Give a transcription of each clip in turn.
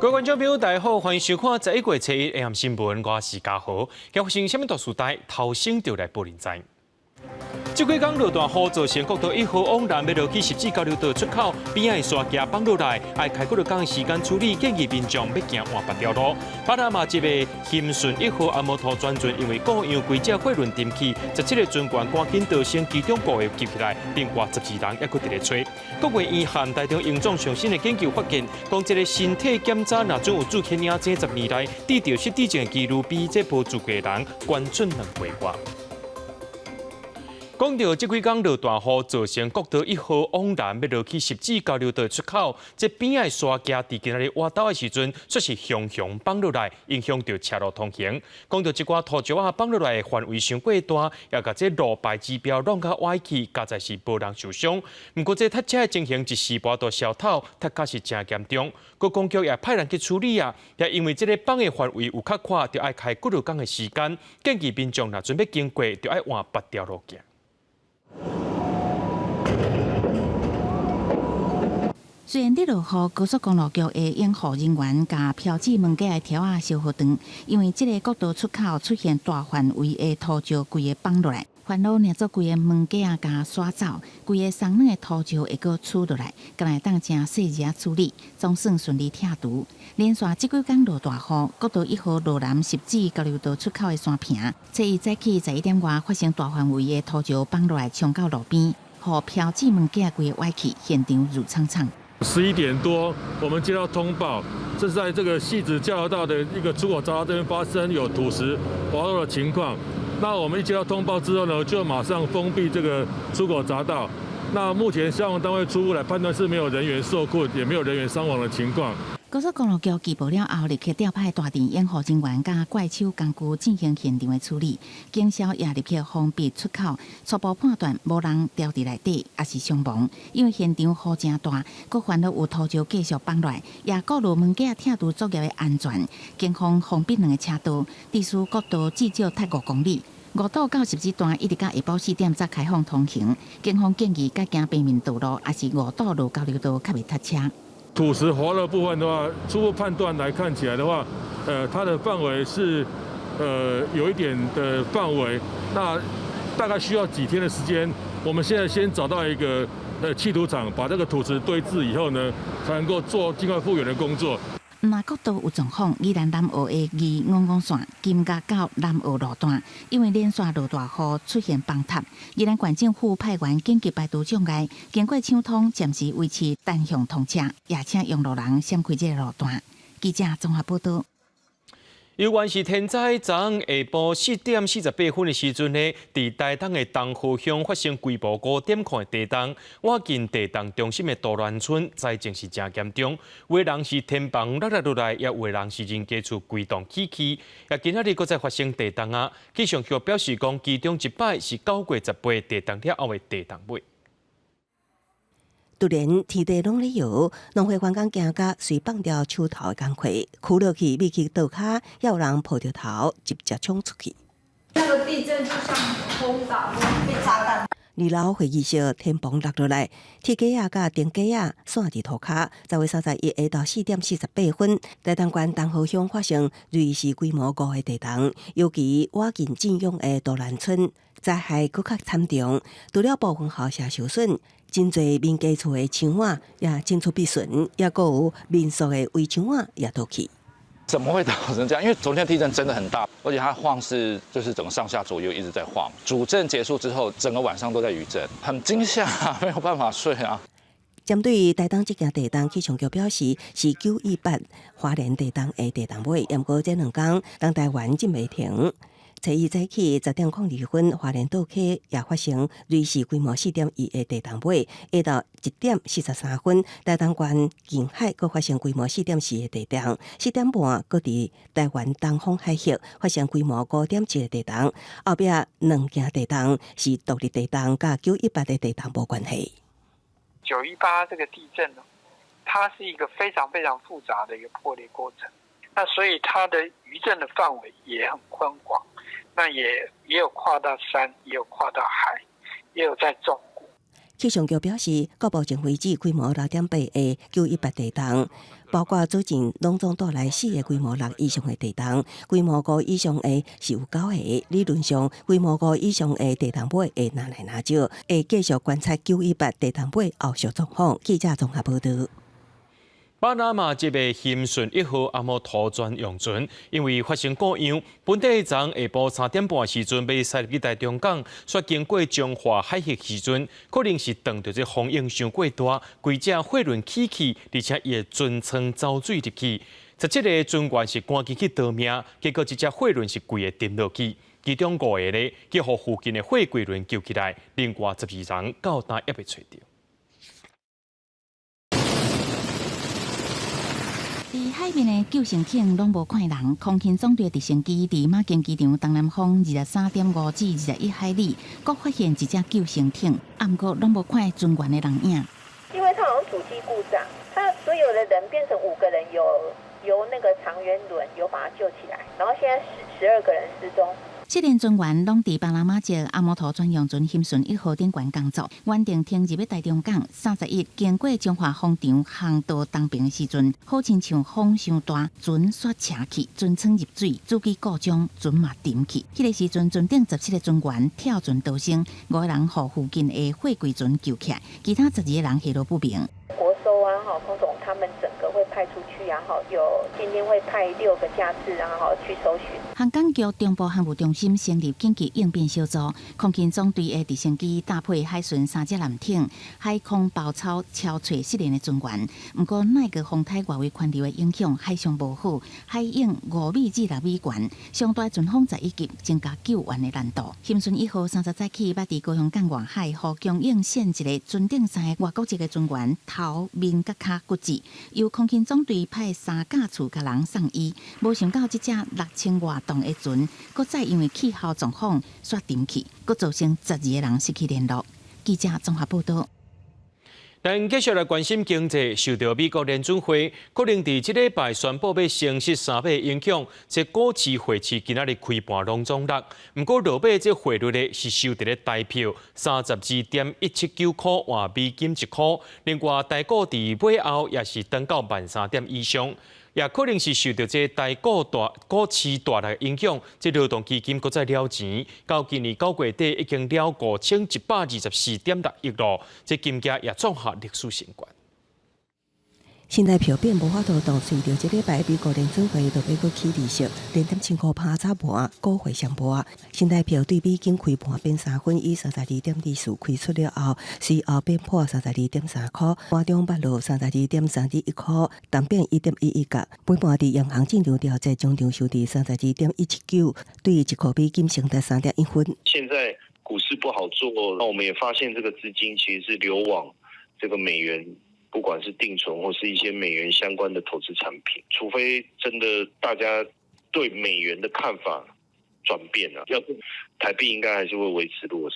各位觀眾朋友，大家好，歡迎收看11月初一下暗新聞，我是嘉豪。今發生啥物大事代，頭先就來報您知。這幾工落大雨，造成國道1號往南欲落去汐止交流道出口邊仔的沙屐崩落來，愛開幾落工時間處理，建議民眾欲行換別條路。巴拿馬籍的興順1號阿摩托專船因為故障，規隻貨輪沉去，17個船員趕緊逃生，其中五個救起來，另外12人猶閣佇咧揣。國衛院和台中榮總上新的研究發現，講這个身體檢查若準有注顯影劑，10年來得著失智症的幾率比這無注過的人懸出2倍外。講到這幾工落大雨，造成國道1號往南欲落去汐止交流道出口，這邊仔的沙屐佇今仔日倚晝的時陣，卻是雄雄崩落來，影響著車路通行。講到這寡土石仔崩落來的範圍傷過大，也共這路牌指標弄甲歪去，佳哉是無人受傷。毋過這塞車的情形一時跋倒消透，塞甲是誠嚴重。觀光局也派人去處理啊，也因為這个崩的範圍有較闊，就愛開幾落工的時間，建議民眾若準欲經過，就愛換別條路行。雖然佇落雨，高速公路局的養護人員共標誌門架的條仔燒予斷，因為這个國道出口出現大範圍的土石規个崩落來，煩惱連做規个門架仔共刷走，規个鬆軟的土石會閣出落來，敢若會當誠細緻仔處理，總算順利拆除。連續這幾工落大雨，國道1號羅南汐止交流道出口的山坪，初一早起11點外發生大範圍的土石崩落來，衝到路邊，予標誌門架規个歪去，現場挐氅氅。 11點多，我們接到通報，這是在這個汐止交流道的一個出口閘道這邊發生有土石滑落的情況。那我們一接到通報之後呢，就馬上封閉這個出口閘道。那目前消防單位初步來判斷是沒有人員受困，也沒有人員傷亡的情況。高速公路局接報了後，立刻調派大電養護人員佮怪手工具進行現場的處理，警消也立刻封閉出口，初步判斷無人牢佇內底，抑是傷亡。因為現場雨誠大，閣煩惱有土石繼續崩落來，也顧慮門架拆除作業的安全，警方封閉兩个車道，致使國道至少塞5公里。五堵到汐止段一直到下晡4點才開放通行。警方建議改行平面道路，抑是五堵路交流道較袂塞車。土石滑落部分的話，初步判斷來看起來的話，它的範圍是，有一點的範圍，那大概需要幾天的時間。我們現在先找到一個棄土場，把這個土石堆置以後呢，才能夠做盡快復原的工作。毋但國道有狀況，宜蘭南澳的255線金莢到南澳路段，因為連續落大雨出現崩塌，宜蘭縣政府派員緊急排除障礙，經過搶通，暫時維持單向通車，也請用路人閃開這个路段。記者綜合報道。猶原是天災，昨昏下晡4點48分的時陣呢，佇台東的東河鄉發生規模5.0的地動，倚近地動中心的都蘭村災情是誠嚴重，有的人是天棚落落來，也有的人是人家厝規棟起去。也今仔日閣再發生地動啊！氣象局表示講，其中一擺是9月18地動了後的地動尾。突然天地攏咧搖，農會員工驚甲隨放掉手頭的工課，屈落去覕去桌跤，也有人抱著頭直接衝出去。那個地震就像轟炸，被炸彈。二樓會議室天棚落落來，鐵架仔佮電架仔散佇塗跤。10月31下晝4點48分，台東縣東河鄉發生芮氏規模5的地動，尤其倚近震央的都蘭村災害閣較慘重，除了部分校舍受損，真濟民家厝的窗瓦也進出必損，也閣有民宿的圍牆瓦也倒去。怎麼會導成這樣？因為昨天地震真的很大，而且它晃是就是整個上下左右一直在晃。主震結束之後，整個晚上都在餘震，很驚嚇，沒有辦法睡啊。針對台東這件地動，氣象局表示是918花蓮地動的地動尾，毋過這兩工東台灣震袂停。初一早起10點02分，花蓮島溪也發生芮氏規模4.1的地動尾，下晝1點43分，台東縣近海閣發生規模4.4的地動，4點半閣佇台灣東方海域發生規模5.1的地動，後壁兩件地動是獨立地動，佮918的地動無關係。 918這個地震呢，它是一個非常非常複雜的一個破裂過程，那所以它的餘震的範圍也很寬廣。那也有跨到山，也有跨到海，也有在縱谷。氣象局表示，到目前為止，規模6.8的918地動，包括主震攏總帶來四个規模六以上的地動，規模五以上的是有九個。理論上，規模五以上的地動尾會愈來愈少，會繼續觀察九一八地動尾後續狀況。記者綜合報導。巴拿馬籍的興順一號阿摩托專用船，因為發生故障，本地昨下晡3點半時陣欲駛入去台中港，煞經過彰化海域時陣，可能是撞著這風湧傷過大，規隻貨輪起去，而且伊的船艙走水入去。17個船員是趕緊去逃命，結果這隻貨輪是規个沉落去，其中五個咧去予附近的貨櫃輪救起來，另外12人到今猶未揣著。佇海面的救生艇攏無看人，空勤總隊直升機佇馬經機場東南方23.5至21海里，閣發現一隻救生艇，毋過攏無看船員的人影。因為它好像主機故障，它所有的人變成五個人有由那個長遠輪有把他救起來，然後現在12個人失蹤。失聯船員攏佇巴拿馬籍阿摩托專用船興順一號頂懸工作，原定停入欲台中港，31經過彰化風場航道東爿的時陣，好親像風傷大，船煞斜去，船艙入水，主機故障，船嘛沉去。彼个時陣，船頂17個船員跳船逃生，五個人予附近的貨櫃船救起來，其他12個人下落不明。國搜啊，哈，空總他們整個會派出去啊，哈，有今天會派六個架次啊，哈，去搜尋。航港局中部航務中心成立緊急應變小組，空勤總隊的直升機搭配海巡三隻艦艇，海空包抄搜揣失聯的船員。毋過，奈個風颱外圍環流的影響，海象無好，海湧5米至6米懸，上大陣風11級，增加救援的難度。興順一號30早起，捌佇高雄港外海，予強湧跣一个船頂三个外國籍的船員頭面佮跤骨折，由空勤總隊派三架次共人送醫，無想到這隻6000外噸的船，閣再因為氣候狀況煞沉去，閣造成12個人失去聯絡。記者綜合報導。咱繼續來關心經濟，受著美國聯準會可能佇這禮拜宣布欲升息三碼影響，這股市、匯市今仔日開盤攏總落。毋過落尾這匯率呢是收佇咧台票32.179箍換美金一箍，另外台股佇尾後也是轉到13,000點以上，也可能是受著這台股大股市帶來影響，這勞動基金閣再了錢，到今年9月底已經了5124.6億咯，這金價也創下歷史新高。新台票變無法度動，隨著這禮拜美國聯準會就欲閣起利息，0.75趴早盤，股匯雙波。新台票對美金開盤變3分，以32.24開出了後，隨後變破32.3箍，盤中捌落32.321箍，單變1.11角。尾盤佇央行進場調節，終場收佇32.179，對1箍美金升達3.1分。現在股市不好做，那我們也發現這個資金其實是流往這個美元。不管是定存或是一些美元相關的投資產品，除非真的大家對美元的看法轉變了，要不台幣應該還是會維持弱勢。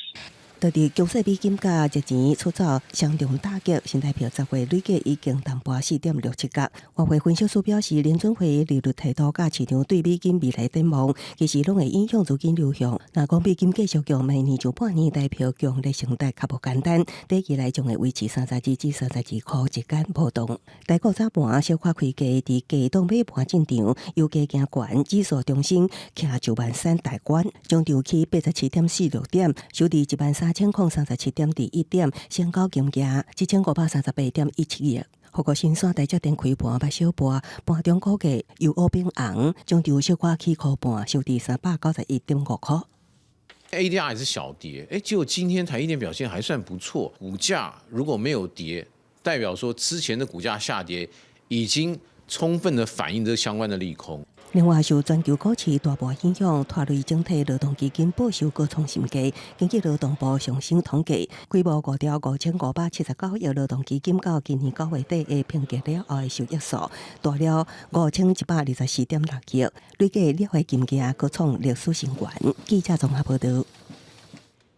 佇強勢美金佮熱錢出走雙重打擊，新台票10月累計已經淡薄4.67角。外匯分析師表示，聯準會利率態度佮市場對美金未來展望，其實攏會影響資金流向。若講美金繼續強，明年上半年台票強咧成代較無簡單，短期內將會維持32至32箍之間波動。台股早盤小可開低，佇低檔尾盤進場，由低行懸，指數重新徛9萬3大關，終場起87.46點，收佇13,037.21點，成交金額1538.17億。不過新山台積電開盤捌小跌，盤中股價由烏變紅，終場小可起箍半，收佇391.5箍。 ADR 也是小跌，哎，結果今天台積電表現還算不錯，股價如果沒有跌，代表說之前的股價下跌已經充分的反映這相關的利空。另外，受全球股市大盤影響，拖累整體勞動基金報酬閣創新低。根據勞動部上新統計，規模5兆5579億勞動基金到今年9月底的評價了後的收益數，達了5124.6億，累計了的金額閣創歷史新高。記者綜合報導。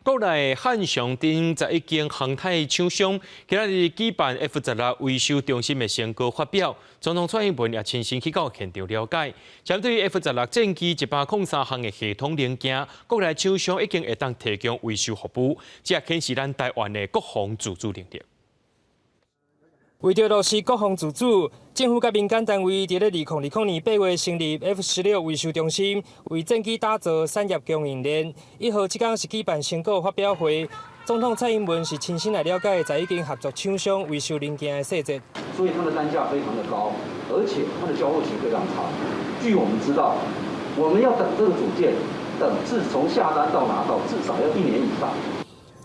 國內漢翔等11間航太廠商，今仔日舉辦 F-16維修中心的成果發表，總統蔡英文也親身去到現場了解。針對 F-16戰機103項的系統零件，國內廠商已經會當提供維修服務，這顯示咱台灣的國防自主能力。為著落實國防自主，政府佮民間單位佇咧2020年8月成立 F-16維修中心，為戰機打造產業供應鏈。1號這工是舉辦成果發表會，總統蔡英文是親身來了解在已經合作廠商維修零件的細節。所以它的單價非常的高，而且它的交貨期非常長。據我們知道，我們要等這個組件，等自從下單到拿到，至少要一年以上。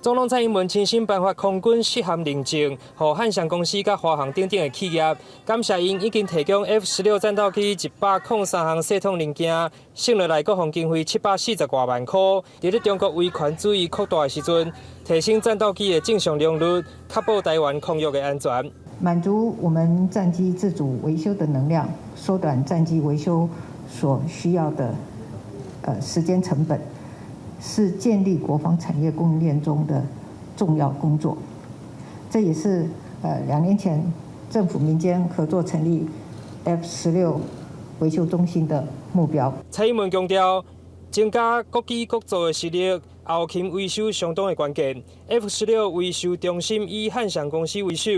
總統蔡英文親身頒發空軍適航認證，予漢翔公司佮華航等等的企業，感謝𪜶已經提供 F-16戰鬥機103項系統零件，省落來國防經費740外萬箍。佇咧中國威權主義擴大的時陣，提升戰鬥機的正常良率，確保臺灣空域的安全。滿足我們戰機自主維修的能量，縮短戰機維修所需要的時間成本，是建立國防產業供應鏈中的重要工作，這也是2年前政府民間合作成立 F-16維修中心的目標。蔡英文強調，增加國機國造的實力，後勤維修相當的關鍵。F-16維修中心以漢翔公司為首，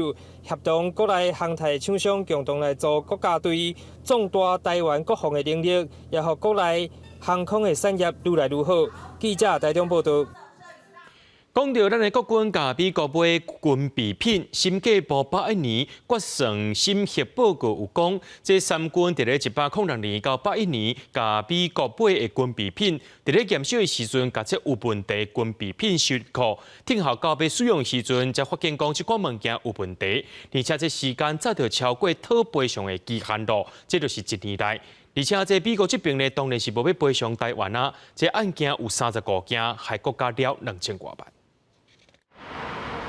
協同國內航太廠商共同來做國家隊，壯大臺灣國防的能力，也予國內航空的產業愈來愈好。記者台中報道。講到咱的國軍共美國買軍備品，審計部81年決算審核報告有講，這三軍佇咧106年到81年，共美國買的軍備品，佇咧驗收的時陣，共這有問題軍備品收庫，聽候到欲使用時陣，才發現講這款物件有問題，而且這時間早就超過討賠償的期限囉，這就是一年內。而且這美國這邊呢，當然是無欲賠償臺灣啊，這案件有35件，害國家了2000外萬。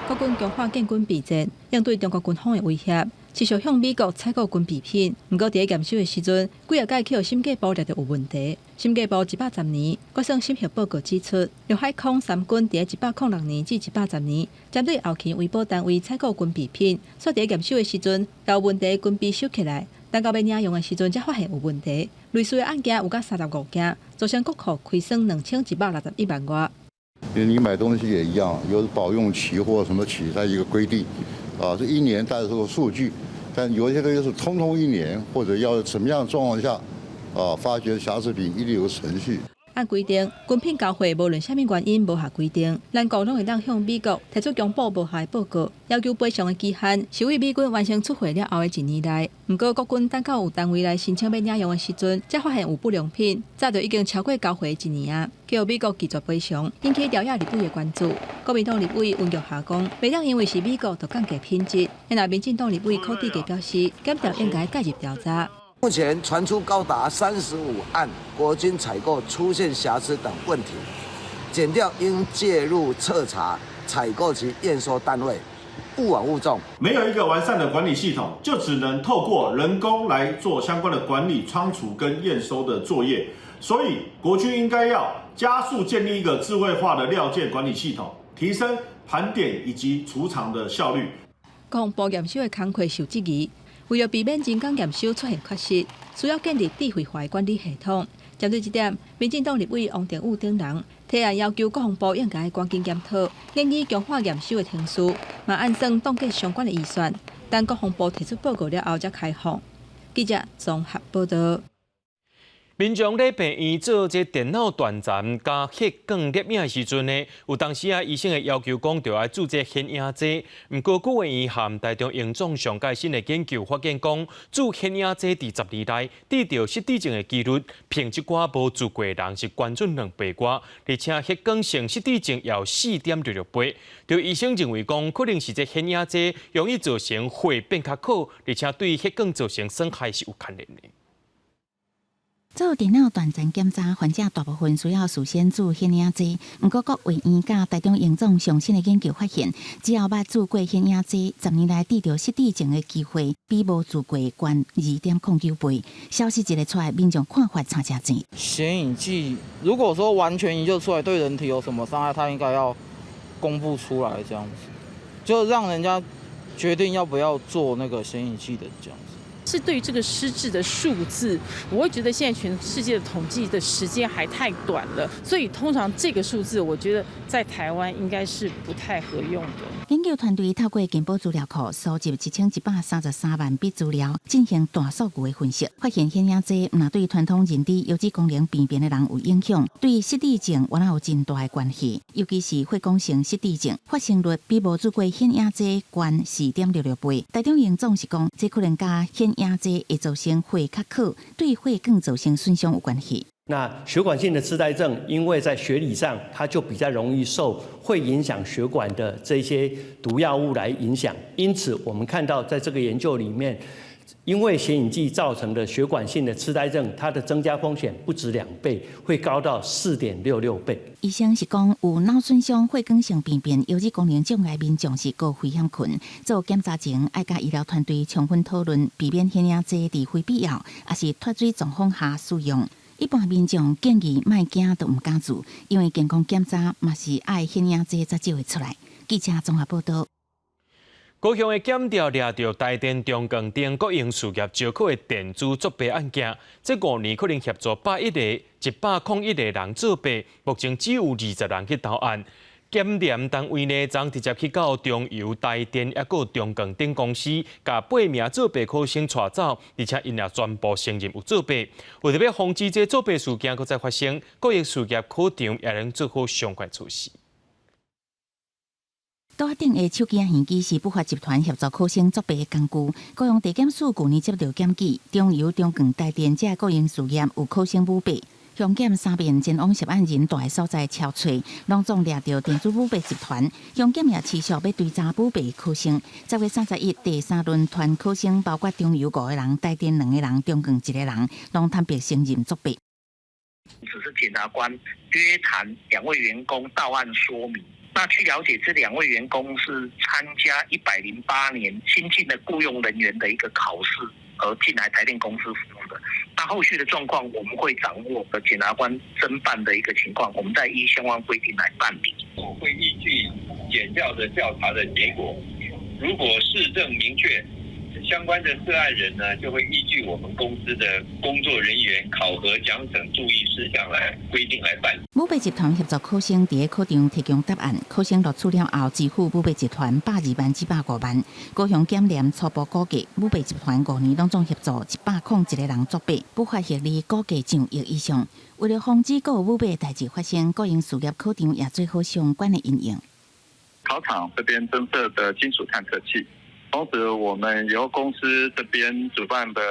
國軍強化建軍備戰，應對中國軍方的威脅，持續向美國採購軍備品。毋過，佇咧驗收的時陣，幾仔擺去予審計部掠著有問題。審計部110年決算審核報告指出，陸海空三軍佇咧106年至110年，針對後勤維保單位採購軍備品，煞佇咧驗收的時陣，有問題軍備收起來，等到欲領用的時陣，才發現有問題。類似的案件有甲35件，造成國庫虧損2161萬外。你買東西也一樣，有保用期或什麼期，它一個規定，啊，這一年帶這個數據，但有些東西是通通一年，或者要什麼樣狀況下，啊，發覺瑕疵品一定有程序。按規定，軍品交貨無論啥物原因無效規定，咱國攏會當向美國提出公布無效的報告，要求賠償的期限是對美軍完成出貨了後的一年內。毋過國軍等到有單位來申請欲領用的時陣，才發現有不良品，早就已經超過交貨的一年啊！予美國拒絕賠償，引起朝野立委的關注。國民黨立委溫玉霞講，袂當因為是美國就降低品質。若民進黨立委柯志傑表示，檢調應該介入調查。目前傳出高達35案國軍採購出現瑕疵等問題，檢調應介入徹查採購及驗收單位，勿枉勿縱。沒有一個完善的管理系統，就只能透過人工來做相關的管理、倉儲跟驗收的作業。所以國軍應該要加速建立一個智慧化的料件管理系統，提升盤點以及儲藏的效率。國防部驗收的工課受質疑。為著避免人工驗收出現缺失，需要建立智慧化的管理系統。針對這點，民進黨立委王定宇等人提案要求國防部應該趕緊檢討，研議強化驗收的程序，嘛按算凍結相關的預算。等國防部提出報告了後，才開放。記者綜合報道。民眾咧病院做這電腦斷層佮血管攝影的時陣呢，有當時啊醫生會要求講，著愛注這顯影劑。毋過，國衛院和台中榮總上蓋新的研究發現講，注顯影劑佇10年內得著失智症的幾率，比這寡無注過的人是懸出2倍外，而且血管性失智症有4.66倍。著醫生認為講，可能是這顯影劑容易造成血變較厚，而且對血管造成損害是有牽連的。做電腦斷層檢查，患者大部分需要事先注顯影劑。毋過，國衛院佮台中榮總上新的研究發現，只要捌注過顯影劑，十年內得著失智症的機會，比無注過懸2.09倍。消息一个出來，民眾看法差誠濟。顯影劑如果說完全研究出來對人體有什麼傷害，它應該要公布出來，這樣子，就讓人家決定要不要做那個顯影劑的這樣子。是對於這個失智的數字，我會覺得現在全世界的統計的時間還太短了，所以通常這個數字，我覺得在台灣應該是不太合用的。研究團隊透過健保資料庫收集1133萬筆資料，進行大數據的分析，發現顯影劑毋但對傳統認知腰子功能病變的人有影響，對失智症原來有真大的關係，尤其是血管性失智症發生率比無注過顯影劑懸4.66倍。台中榮總是講，這可能佮顯影劑會造成血較洘，對血管造成損傷有關係。那血管性的痴呆症，因為在學理上，它就比較容易受會影響血管的這些毒藥物來影響，因此我們看到在這個研究裡面，因為顯影劑造成的血管性的痴呆症，它的增加風險不止2倍，會高到4.66倍。醫生是講，有腦損傷、血管性病變、腰子功能障礙民眾是高危險群，做檢查前愛佮醫療團隊充分討論，避免顯影劑佇非必要，抑是脫水狀況下使用。一般民眾建議莫驚都毋敢做，因為健康檢查嘛是愛顯影劑才照會出來。記者綜合報道。高雄的檢調掠著台電中鋼等國營事業招考的電子作弊案件，這5年可能協助101個、101個人作弊，目前只有20人去投案。檢驗單位呢，昨直接去到中油、台電抑閣中鋼等公司，共八名作弊考生帶走，而且𪜶也全部承認有作弊。為著欲防止這作弊事件閣再發生，國營事業考場也能做好相關措施。桌仔頂的手機仔耳機是不法集團協助考生作弊的工具。高雄地檢署舊年接到檢舉，中油、中鋼、台電這國營事業有考生舞弊。凶檢三遍前往涉案人蹛的所在搜查，攏總掠著電子舞弊集團。凶檢也持續欲追查舞弊考生。10月31，第三輪團考生包括中油五個人、台電兩個人、中鋼一個人，攏坦白承認作弊。只是檢察官約談兩位員工到案說明。那據了解，這兩位員工是參加108年新進的僱傭人員的一個考試而進來台電公司服務的。那後續的狀況，我們會掌握檢察官偵辦的一個情況，我們再依相關規定來辦理。我會依據檢調的調查的結果，如果事證明確，相關的涉案人呢，就會依據我們公司的工作人員考核獎懲注意事項來規定來辦。舞弊集團協助考生佇考場提供答案，考生錄取了後支付舞弊集團120萬至105萬。高雄檢驗初步估計，舞弊集團5年攏總協助101個人作弊，不法獲利估計上億以上。為了防止閣有舞弊的代誌發生，國營事業考場也做好相關的因應。考場這邊增設的金屬探測器。同時，我們由公司這邊主辦的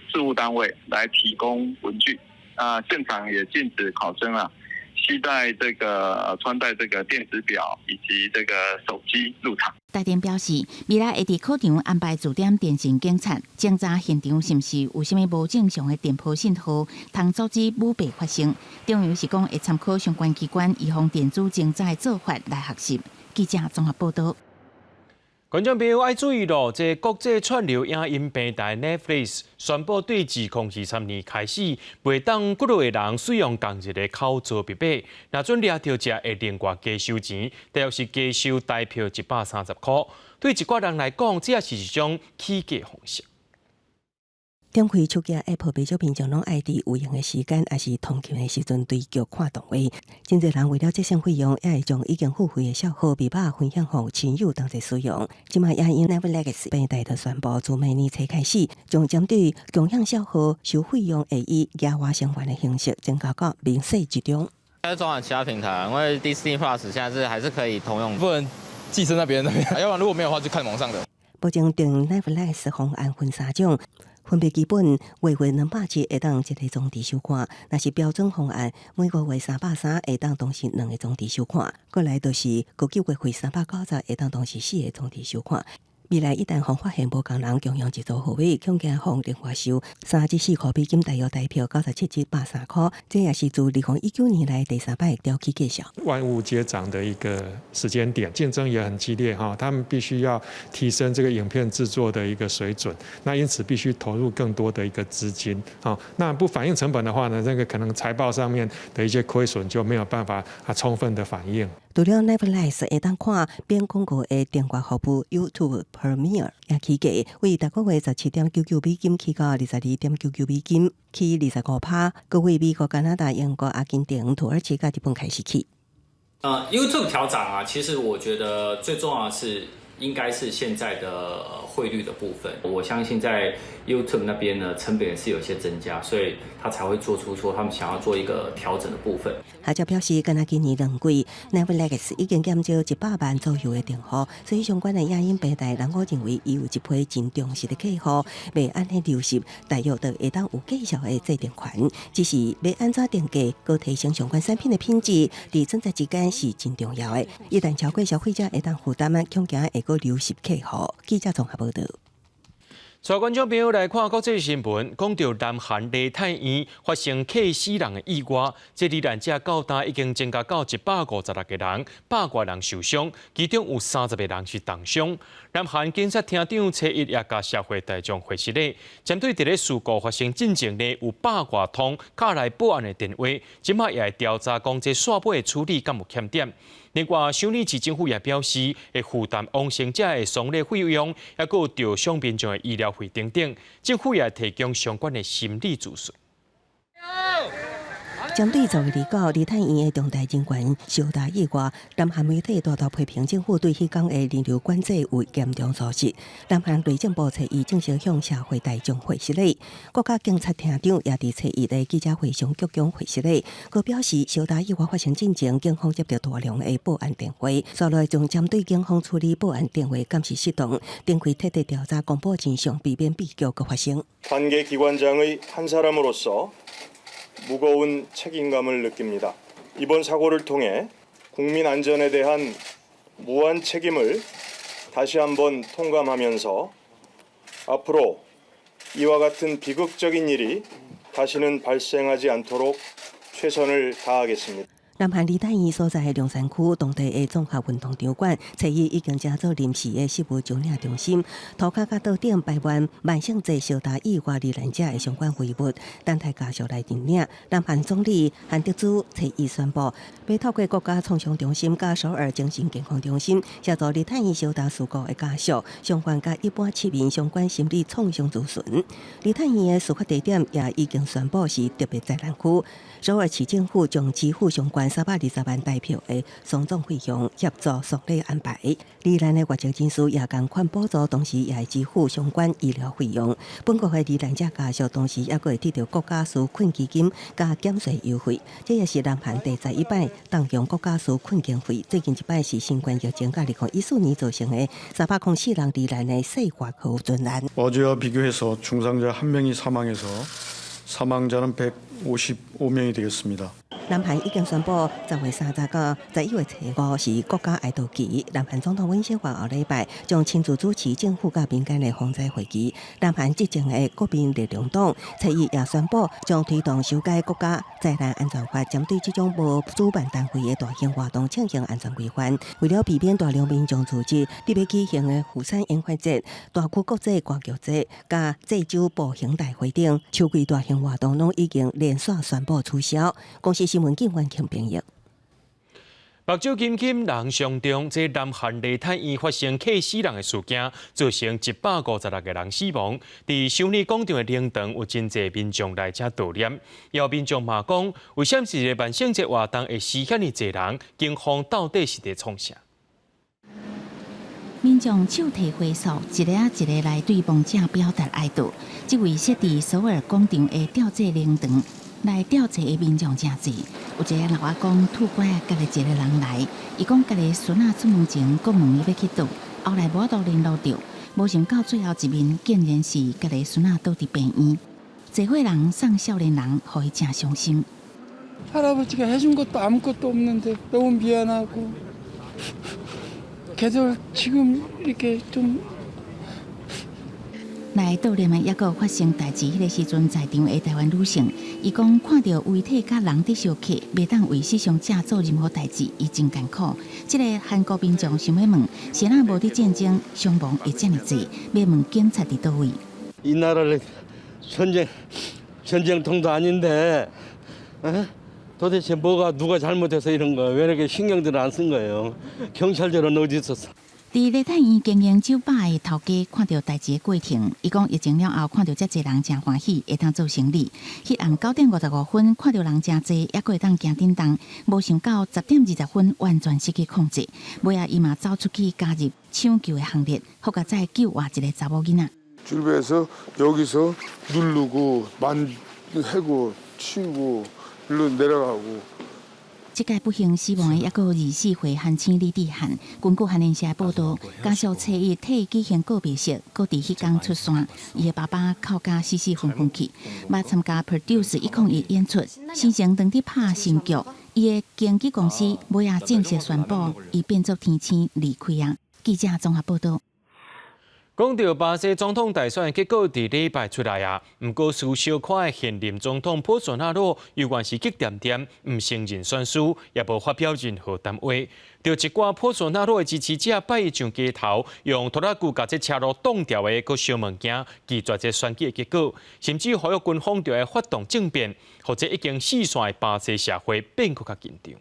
事務單位來提供文具。啊，現場也禁止考生啊攜帶這個穿戴這個電子錶以及這個手機入場。台電表示，未來會佇考場安排駐點電信警察，偵查現場是毋是有啥物無正常的電波信號，通阻止舞弊發生。中油是講會參考相關機關預防電子偵查的做法來學習。記者綜合報道。觀眾朋友愛注意咯，這國際串流影音平台 Netflix 宣布，對2023年開始，袂當幾落個人使用仝一個口座密碼，若準掠著者會另外加收錢，大約是加收台票130塊。對一寡人來講，這也是一種起價方式。點開手機 App，袂少民眾攏愛佇有閒的時間，抑是通勤的時陣追劇看動畫。真濟人為了節省費用，也會將已經付費的帳號密碼分享予親友同齊使用。這馬影音 Netflix 平台就宣布，自明年初開始，將針對共享帳號收費用會以額外成本的形式增加到明細之中。還是轉往其他平台，因為 Disney Plus 現在是還是可以通用，不能寄生在別人那邊。要不然如果沒有的話，就看網上的。目前訂 Netflix 方案分三種。分別基本月費207會當一個鐘頭收看，若是標準方案每個月330會當同時2個鐘頭收看，過來就是高級月費390會當同時4個鐘頭收看。未來一旦予發現無仝人共用一組號碼，恐驚予另外收3至4塊美金，大約台票97至130塊。這也是自2019年來第三擺調起價數。萬物皆漲的一個時間點，競爭也很激烈哈，他們必須要提升這個影片製作的一個水準，那因此必須投入更多的一個資金啊。那不反映成本的話呢，這個可能財報上面的一些虧損就沒有辦法啊充分的反映。除了 Netflix 會當看免廣告的訂閱服務 YouTube per mille，也起價為逐個月17.99美金起到22.99美金，起25%。閣為美國、加拿大、英國、阿根廷、土耳其佮日本開始起。YouTube 調漲啊，其實我覺得最重要的是，應該是現在的匯率的部分。我相信在 YouTube 那邊呢，成本也是有些增加，所以他才會做出說他們想要做一個調整的部分。學者表示，干焦今年兩季，Netflix 已經減少100萬左右的訂戶，所以相關的影音平台，人我認為伊有一批真忠實的客戶，袂按呢流失，大約就會當有繼續的制定權。只是欲按怎定價，閣提升相關產品的品質，佇選擇之間是真重要的。一旦超過消費者會當負擔，恐驚會閣流失客戶。記者綜合報導。帶觀眾朋友來看國際新聞，講到南韓梨泰院發生客死人的意外，這罹難者到今已經增加到156個人，百外人受傷，其中有30個人是重傷。南韓警察廳長初一也共社會大眾回釋咧，針對這个事故發生進前呢，有百外通敲來報案的電話，這馬也會調查講這煞尾的處理敢有欠點。另外，首爾市政府也表示，會負擔往生者的喪禮費用，抑閣有受傷民眾的醫療費等等。政府也提供相關的心理諮詢。針對10月29梨泰院的重大人員相打意外，南韓媒體大大批評政府對彼工的人流管制有嚴重疏失。南韓內政部初一正式向社會大眾回釋禮，國家警察廳長也佇初一的記者會上鞠躬回釋禮，閣表示相打意外發生進前，警方接到大量的報案電話，紲落來將針對警方處理報案電話敢是適當，展開徹底調查，公布真相，避免悲劇閣發生。 관계기관장의한사람으로서 무거운 책임감을 느낍니다. 이번 사고를 통해 국민 안전에 대한 무한 책임을 다시 한번 통감하면서 앞으로 이와 같은 비극적인 일이 다시는 발생하지 않도록 최선을 다하겠습니다. 南韓梨泰院所在的龍山區當地的綜合運動場館，初一已經成做臨時的失物招領中心，塗跤佮桌頂擺滿萬聖節相打意外罹難者的相關遺物，等待家屬來認領。南韓總理韓德洙初一宣布，欲透過國家創傷中心佮首爾精神健康中心協助梨泰院相打事故的家屬，相關佮一般市民相關心理創傷諮詢。梨泰院的事發地點也已經宣布是特別災難區，首爾市政府將支付相關320萬台幣的喪葬費用，協助喪禮安排。罹難的外籍人士也共款補助，同時也會支付相關醫療費用。本國的罹難者家屬同時也閣會得到國家紓困基金佮減稅優惠。這也是南韓第11擺動用國家紓困經費，最近一擺是新冠疫情佮2014年造成的304人罹難的世外科災難。 어제와 비교해서 중상자 한 명이 사망해서 사망자는 155명이 되겠습니다. 南韓已經宣布，10月30到11月初5是國家哀悼期。南韓總統尹錫悅後禮拜將親自主持政府佮民間的防災會議。南韓執政的國民力量黨初一也宣布，將推動修改國家災難安全法，針對這種無主辦單位的大型活動進行安全規範。為了避免大量民眾聚集，特別舉行的釜山煙花節、大區國際歌劇節、佮濟州步行大會等秋季大型活動，攏已經連續宣布取消。公視新聞警員強編譯。目睭金金人傷重，這南韓梨泰院發生客死人的事件，造成156個人死亡。佇首爾廣場的靈堂有真濟民眾來遮悼念。有民眾嘛講，為啥物一个萬聖節活動會死遐爾濟人？警方到底是佇創啥？民眾手提花束，一个仔一个來對亡者表達哀悼。這位設佇首爾廣場的吊祭靈堂來吊祭的民眾誠濟，有一個老阿公拄拐仔家己一個人來，伊講家己孫仔出門前閣問伊欲去佗，後來無法度聯絡著，無想到最後一面竟然是家己孫仔倒佇病院。這伙人送少年人，予伊誠傷心。 할아버지가 해준 것도 아무것도 없는데 너무 미안하고 계속 지금 이렇게 좀 來悼念的，抑閣發生代誌彼个時陣，在場的台灣女性，伊講看著遺體佮人佇相克，袂當為死傷者做任何代誌，伊真艱苦。這个韓國民眾想欲問，是哪無佇戰爭傷亡會遮爾濟？欲問警察佇佗位？ 이 나라를 전쟁 전쟁통도 아닌데 에? 도대체 뭐가 누가 잘못해서 이런 거야? 왜 이렇게 신경들을 안 쓴 거예요? 경찰들은 어디 있었어? 佇梨泰院經營酒吧的頭家看著代誌的過程，伊講疫情了後看著遮濟人誠歡喜，會當做生理。彼暗9點55分看著人誠濟，猶閣會當行振動，無想到10點20分完全失去控制。尾仔伊嘛走出去加入搶救的行列，好佳哉救活一個查某囡仔。 출발해서 여기서 누르고 만 해고 치우고 일로 내려가고 這屆不幸死亡的猶閣有24歲韓星李智漢。根據韓聯社報道，家屬初一替伊舉行告別式，閣佇彼工出山。伊的爸爸哭甲死死昏昏去，捌參加 Produce 101演出，生前當佇拍新劇，伊的經紀公司尾仔正式宣布，伊變作天星離開啊。記者綜合報道。講著巴西總統大選結果佇禮拜出來啊，毋過輸小可的現任總統波索納羅猶原是激恬恬，毋承認選輸，也無發表任何談話。著一寡波索納羅的支持者拜一上街頭，用拖拉機共這車路擋牢的閣燒物件，拒絕這選舉的結果，甚至呼籲軍方著愛發動政變，予這已經四散的巴西社會變閣較緊張。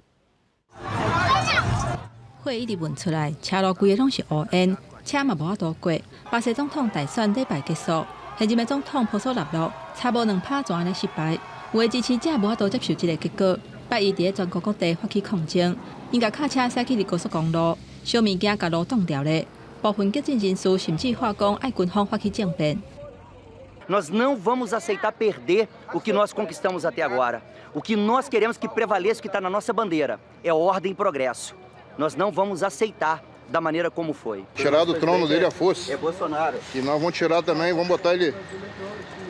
火一直冒出來，車路規个攏是烏煙。車嘛無法度過。巴西總統大選禮拜結束，現任的總統波索納洛差無兩拍就按呢失敗，有的支持者無法度接受這个結果，拜一佇全國各地發起抗爭，𪜶共卡車駛去佇高速公路，燒物件共路擋牢咧。部分激進人士甚至喊講愛軍方發起政變。 Nós não vamos aceitar perder o que nós conquistamos até agora. O que nós queremos que prevaleça, o que está na nossa bandeira, é ordem e progresso. Nós não vamos aceitar da maneira como foi. Tirar do trono dele a força. É Bolsonaro. E nós vamos tirar também, vamos botar ele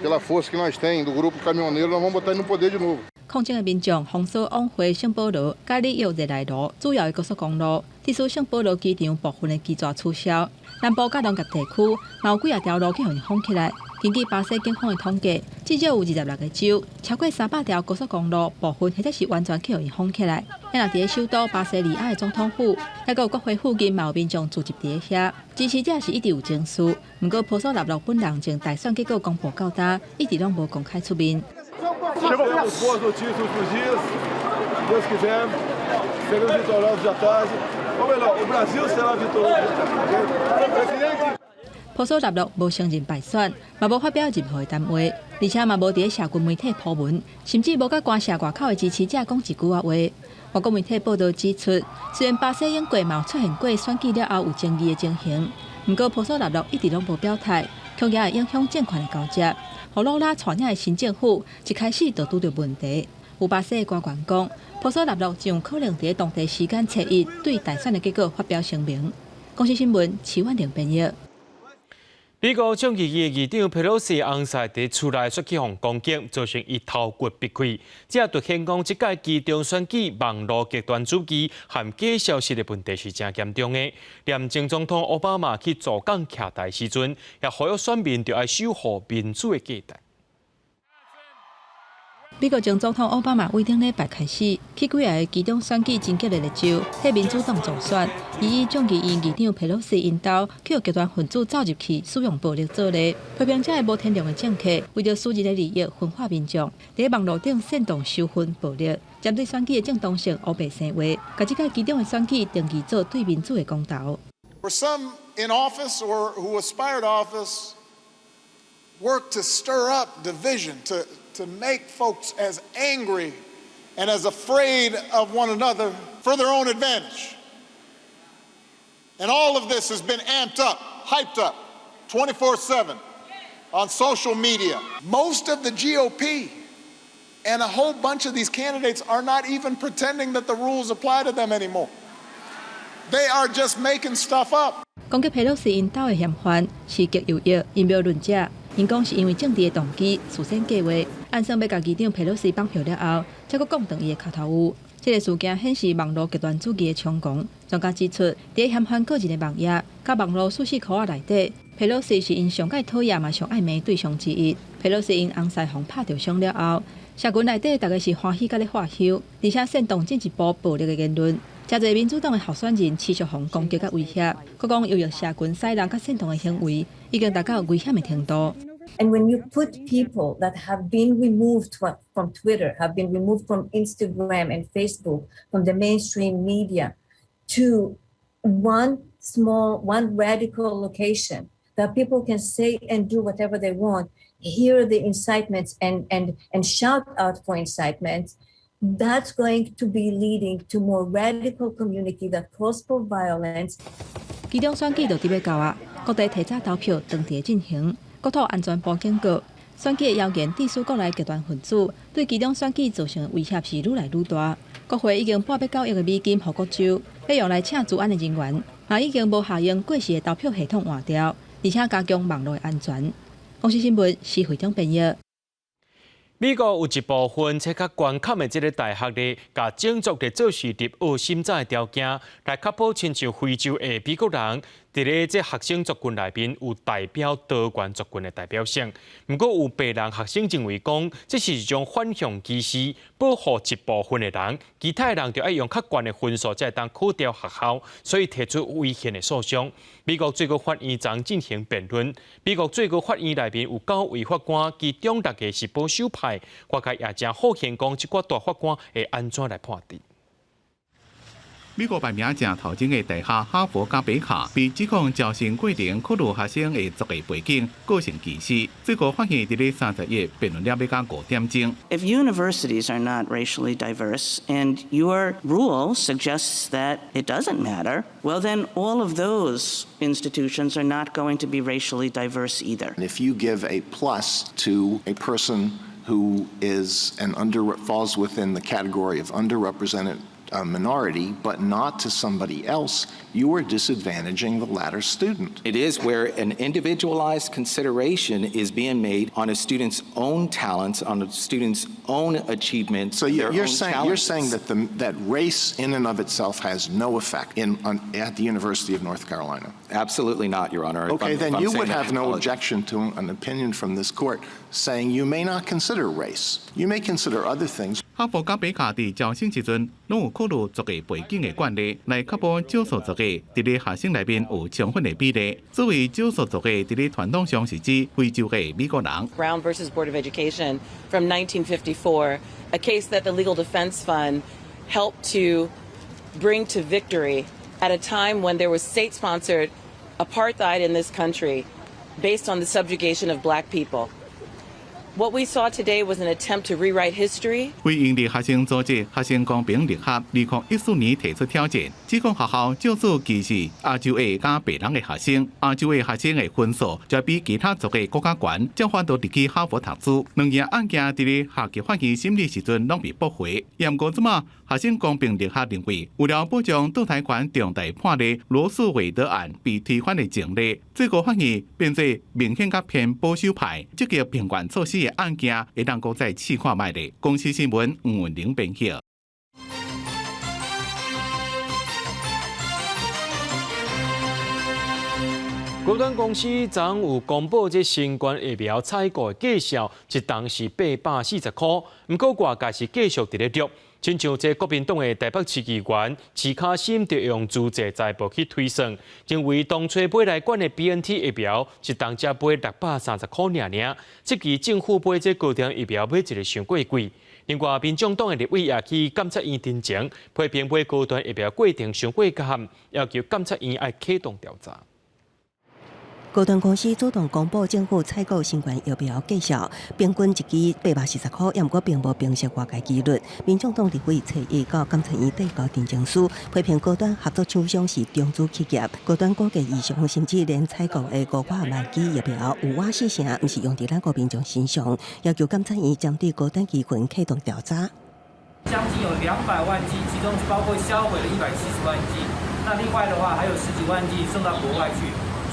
pela força que nós tem do grupo caminhoneiro, nós vamos botar ele no poder de novo. 抗爭的民眾封鎖往回聖保羅、佮里約熱內盧主要的高速公路，致使聖保羅機場部分的機座取消。南部佮農業地區嘛有幾仔條路去予𪜶封起來。根據巴西警方的統計，至少有26個州，超過300條高速公路部分或者是完全去予𪜶封起來。若佇咧首都巴西利亞的總統府，猶閣有國會附近嘛有民眾聚集佇咧遐，支持者是一直有情緒。毋過波索納洛本人從大選結果公布到今，一直攏無公開出面。 Temos boas notícias nos dias. Deus quiser, seremos vitoriosos à tarde. Ou melhor, o Brasil será vitorioso à tarde. Presidente. 波索納洛無承認敗選，嘛無發表任何的談話，而且嘛無佇咧社群媒體鋪文，甚至無佮官舍外口的支持者講一句仔話。外國媒體報導指出，雖然巴西永過嘛有出現過選舉了後有爭議的情形，毋過波索納洛一直攏無表態，恐驚會影響政權的交接。予魯拉帶領的新政府一開始就拄著問題。有巴西的官員講，波索納洛真有可能佇當地時間初一對大選的結果發表聲明。公視新聞，徐婉玲編譯。美國眾議院議長佩洛西翁婿佇厝內煞去予攻擊，造成伊頭骨篕開。這凸顯講，這屆期中選舉網路極端主義和假消息的問題是誠嚴重的。連前總統奧巴馬去助講徛台時陣，也呼籲選民著愛守護民主的價值。美國前總統奧巴馬對頂禮拜開始去幾个期中選舉真激烈的州，替民主黨助選。伊以眾議院議長佩洛西𪜶兜去予極端分子走入去，使用暴力做例，批評這个無天良的政客，為著私人的利益分化民眾，佇網路頂煽動仇恨暴力，針對選舉的正當性烏白生話，共這屆期中的選舉定義做對民主的公投。 For some in office or who aspire to office, work to stir up division, to make folks as angry and as afraid of one another for their own advantage. And all of this has been amped up, hyped up, 24/7 on social media. Most of the GOP and a whole bunch of these candidates are not even pretending that the rules apply to them anymore. They are just making stuff up. 攻擊佩洛西𪜶兜的嫌犯是極右翼陰謀論者，𪜶講是因為政治的動機、事先計劃，按算欲共議長佩洛西綁票了後，才閣摃斷伊的跤頭趺。這个事件顯示網路極端主義的猖狂。專家指出，佇嫌犯個人的網頁、佮網路敘事箍仔內底，佩洛西是𪜶上蓋討厭嘛上愛罵的對象之一。佩洛西𪜶翁婿予拍著傷了後，社群內底逐家是歡喜佮咧喝泅，而且煽動進一步暴力的言論。誠濟民主黨的候選人持續予攻擊佮威脅，閣講右翼社群使人佮煽動的行為已經達到危險的程度。 And when you put people that have been removed from Twitter, have been removed from Instagram and Facebook, from the mainstream media, to one small, one radical location that people can say and do whatever they want, hear the incitements and shout out for incitements, that's going to be leading to more radical community that calls for violence. 期中選舉就佇欲到啊，各地提早投票當地進行。國土安全部警告，選舉的謠言致使國內極端分子對期中選舉造成的威脅是愈來愈大。國會已經撥欲九億的美金予各州，欲用來請資安的人員，嘛已經無效用過時的投票系統換掉，而且加強網路的安全。公視新聞施會長編譯。美國有一部分這較懸坎的這个大學咧，共種族咧做是入學審查的條件，來確保親像非洲的美國人，佇咧這學生族群內面有代表多元族群的代表性。毋過有白人學生認為講，這是一種反向歧視，保護一部分的人，其他的人就愛用較懸的分數才會當考著學校，所以提出違憲的訴訟。美國最高法院昨進行辯論，美國最高法院內面有九位法官，其中六个是保守派，外界也誠好奇講，這寡大法官會按怎來判斷？美國排名誠頭前的大學哈佛佮北卡被指控招生過程考慮學生的族裔背景，構成歧視。最高法院佇咧31辯論了欲到5點鐘。 If universities are not racially diverse and your rule suggests that it doesn't matter, well then all of those institutions are not going to be racially diverse either. If you give a plus to a person who is an under falls within the category of underrepresented minority, but not to somebody else, you are disadvantaging the latter student. It is where an individualized consideration is being made on a student's own talents, on a student's own achievements. So their you're own saying you're challenges. Saying that race in and of itself has no effect at the University of North Carolina. Absolutely not, Your Honor. If Okay, then if I'm you saying would that, I have no apologize. Objection to an opinion from this court saying you may not consider race. You may consider other things. 哈佛佮北卡佇招生時陣，攏有考慮族裔背景的慣例，來確保少數族裔佇咧學生內面有充分的比例。所謂少數族裔，佇咧傳統上是指非洲的美國人。 Brown versus Board of Education from 1954, a case that the Legal Defense Fund helped to bring to victory at a time when there was state-sponsored apartheid in this country based on the subjugation of black people. What we saw today was an attempt to rewrite history. 非營利學生組織學生公平力學，2014年提出挑戰，指控學校少數歧視亞洲裔佮白人的學生，亞洲裔學生的分數就比其他族裔閣較懸，才法度入去哈佛讀書。兩件案件佇咧下級法院審理時陣攏被駁回。毋過這馬學生公平力學認為，為了保障墮胎權重大判例羅訴韋德案被推翻的前例，最高法院變做明顯較偏保守派，積極平權措施的案件會當閣再試看覓咧。公視新聞吳文玲編譯。高端公司昨有公布這新冠疫苗採購的價數，一筒是840箍，毋過外界是繼續佇咧炒。親像這國民黨的台北市議員徐卡心就用自製財報去推算，認為當初買來管的 BNT 疫苗一筒才買630箍爾爾，這期政府買這高端疫苗買一个傷過貴。另外，民眾黨的立委也去監察院陳情，批評買高端疫苗過程傷過監，要求監察院愛啟動調查。高端公司主動公布政府採購新冠疫苗價數，平均一劑840箍，也毋過並無平息外界疑慮。民眾黨立委初一到監察院遞交陳情書，批評高端合作廠商是中資企業，高端股價異常，甚至連採購的500萬劑疫苗有倚四成，毋是用佇咱國民眾身上，要求監察院針對高端集團啟動調查。將近有200萬劑，其中包括銷毀了170萬劑，那另外的話還有十幾萬劑送到國外去。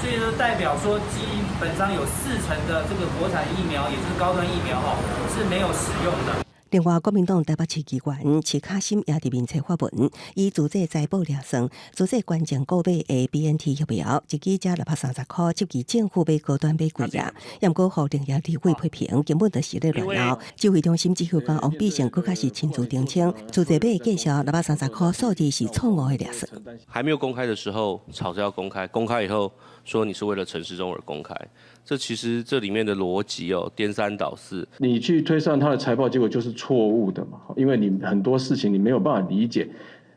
所以說代表說，基本上有四成的這個國產疫苗，也就是高端疫苗，哈，是沒有使用的。另外，國民黨台北市議員徐卡心也佇面冊發文，以自製財報來算，自製捐贈購買的 BNT 疫苗，一劑才630箍，這期政府買高端買貴啊！毋過，予另外立委批評，根本就是咧亂鬧。指揮中心指揮官王必勝閣較是親自澄清，自製買價數630箍數字是錯誤的來算。還沒有公開的時候，吵着要公開，公開以後說你是為了陳時中而公開。這其實這裡面的邏輯哦，顛三倒四。你去推算他的財報結果就是錯誤的嘛？因為你很多事情你沒有辦法理解，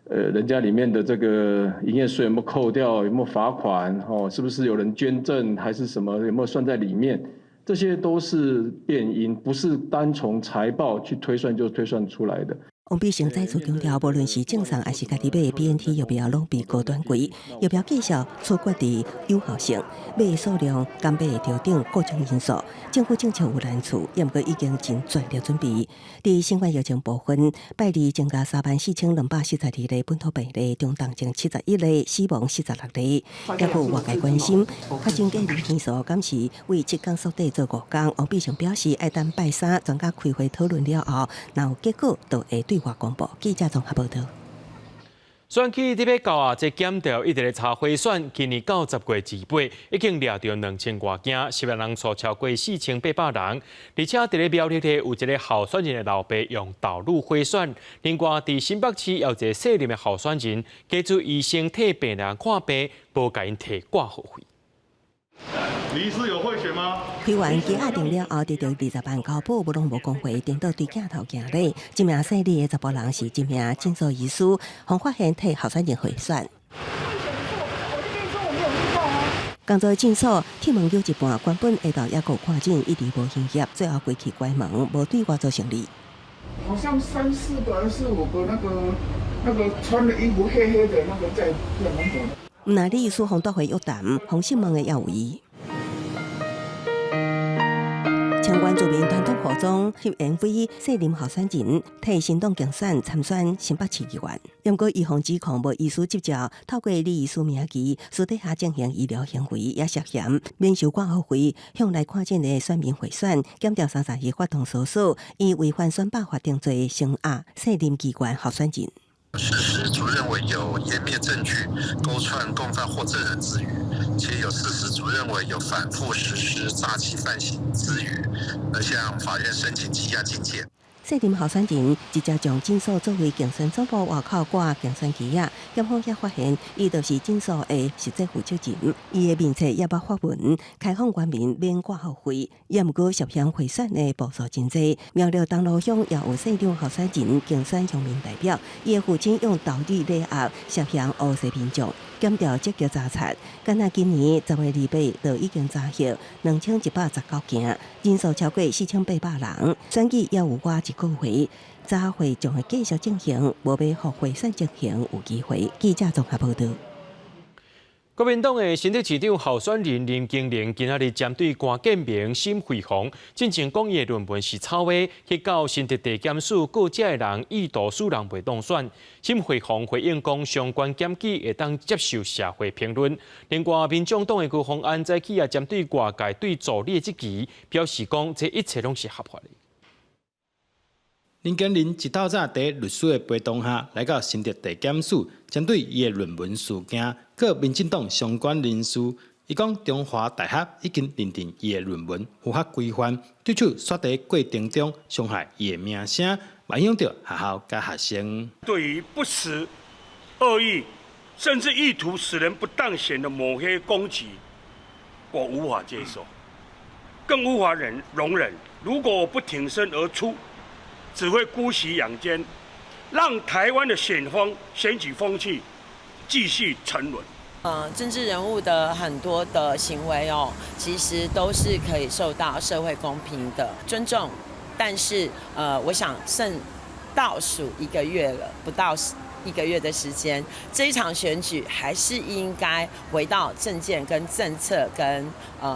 人家裡面的這個營業稅有沒有扣掉，有沒有罰款？哦，是不是有人捐贈，還是什麼？有沒有算在裡面？這些都是變因，不是單從財報去推算就推算出來的。王必勝再次強調，無論是正常還是家己買的 BNT 疫苗，攏比高端貴。疫苗繼續取決佇有效性、買的數量、監買的調整各種因素。政府政策有難處，毋過已經盡全力準備。佇新冠疫情部分，拜二增加34,242例本土病例，中重症71例，死亡46例。猶閣有外界關心，確診隔離天數敢是為七工縮短做五工？王必勝表示，愛等拜三專家開會討論了後，若有結果，就會對外公布。記者綜合報道。選舉佇欲到啊，這檢調一直咧查賄選，今年到10月28，已經掠著2000外件，涉案人數超過4800人。而且佇咧苗栗的有一个候選人的老爸用豆乳賄選，另外佇新北市有一个卸任的候選人，家族醫生替病人看病，無共𪜶提掛號費。你是有賄選嗎？開完機壓定了後，得著20萬交保，無攏無講話，顛倒對鏡頭行禮。這名姓李的查埔人是一名診所醫師，予發現替候選人賄選。工作診所鐵門扭一半，原本下晝猶閣有看診，一直無營業，最後規氣關門，無對外做生意。好像三四個還是五個，那個穿的衣服黑黑的，那個在門口。毋但李醫師予大會約談，予訊問的也有伊。前原住民傳統服裝翕 MV，卸任候選人替新黨競選參選新北市議員，毋過伊予指控無醫師執照，透過李醫師名義私底下進行醫療行為，也涉嫌免收掛號費，向來看診的選民賄選，檢調30日發動搜索，以違反選罷法定罪聲押卸任議員候選人。事實主認為有湮滅證據、勾串共犯或證人之虞，且有事實主認為有反覆實施詐欺犯行之虞，而向法院申請羈押禁見。卸任候選人直接將診所作為競選總部外口掛競選旗仔，檢方也發現，伊就是診所的實際負責人。伊的面冊也捌發文，開放原民免掛號費，也毋過涉嫌賄選的步數真濟。苗栗東蘆鄉也有縣長候選人競選鄉民代表，伊的父親用豆乳禮盒涉嫌訛詐民眾，檢調積極查察。敢若今年10月28就已經查獲2119件，人數超過4800人。選舉猶有倚一個月，查賄將會繼續進行，無欲予賄選進行有機會。記者綜合報道。國民黨的新竹市長候選人林金玲今仔日針對關建明、沈慧虹進前講伊的論文是抄的，去到新竹地檢署告這个人意圖使人袂當選。沈慧虹回應講，相關檢舉會當接受社會評論。另外，民眾黨的高虹安早起也針對外界對助理的質疑，表示講這一切攏是合法的。林金玲一透早佇律師的陪同下來到新竹地檢署，針對伊的論文事件，告民進黨相關人士。伊講中華大學已經認定伊的論文符合規範，對手煞佇過程中傷害伊的名聲，影響著學校佮學生。對於不實、惡意，甚至意圖使人不當選的抹黑攻擊，我無法接受，更無法忍容忍。如果我不挺身而出，只會姑息養奸，讓台灣的選風、選舉風氣繼續沉淪。政治人物的很多的行為哦，其實都是可以受到社會公平的尊重，但是我想剩倒數一個月了，不到一個月的時間，這一場選舉還是應該回到政見跟政策跟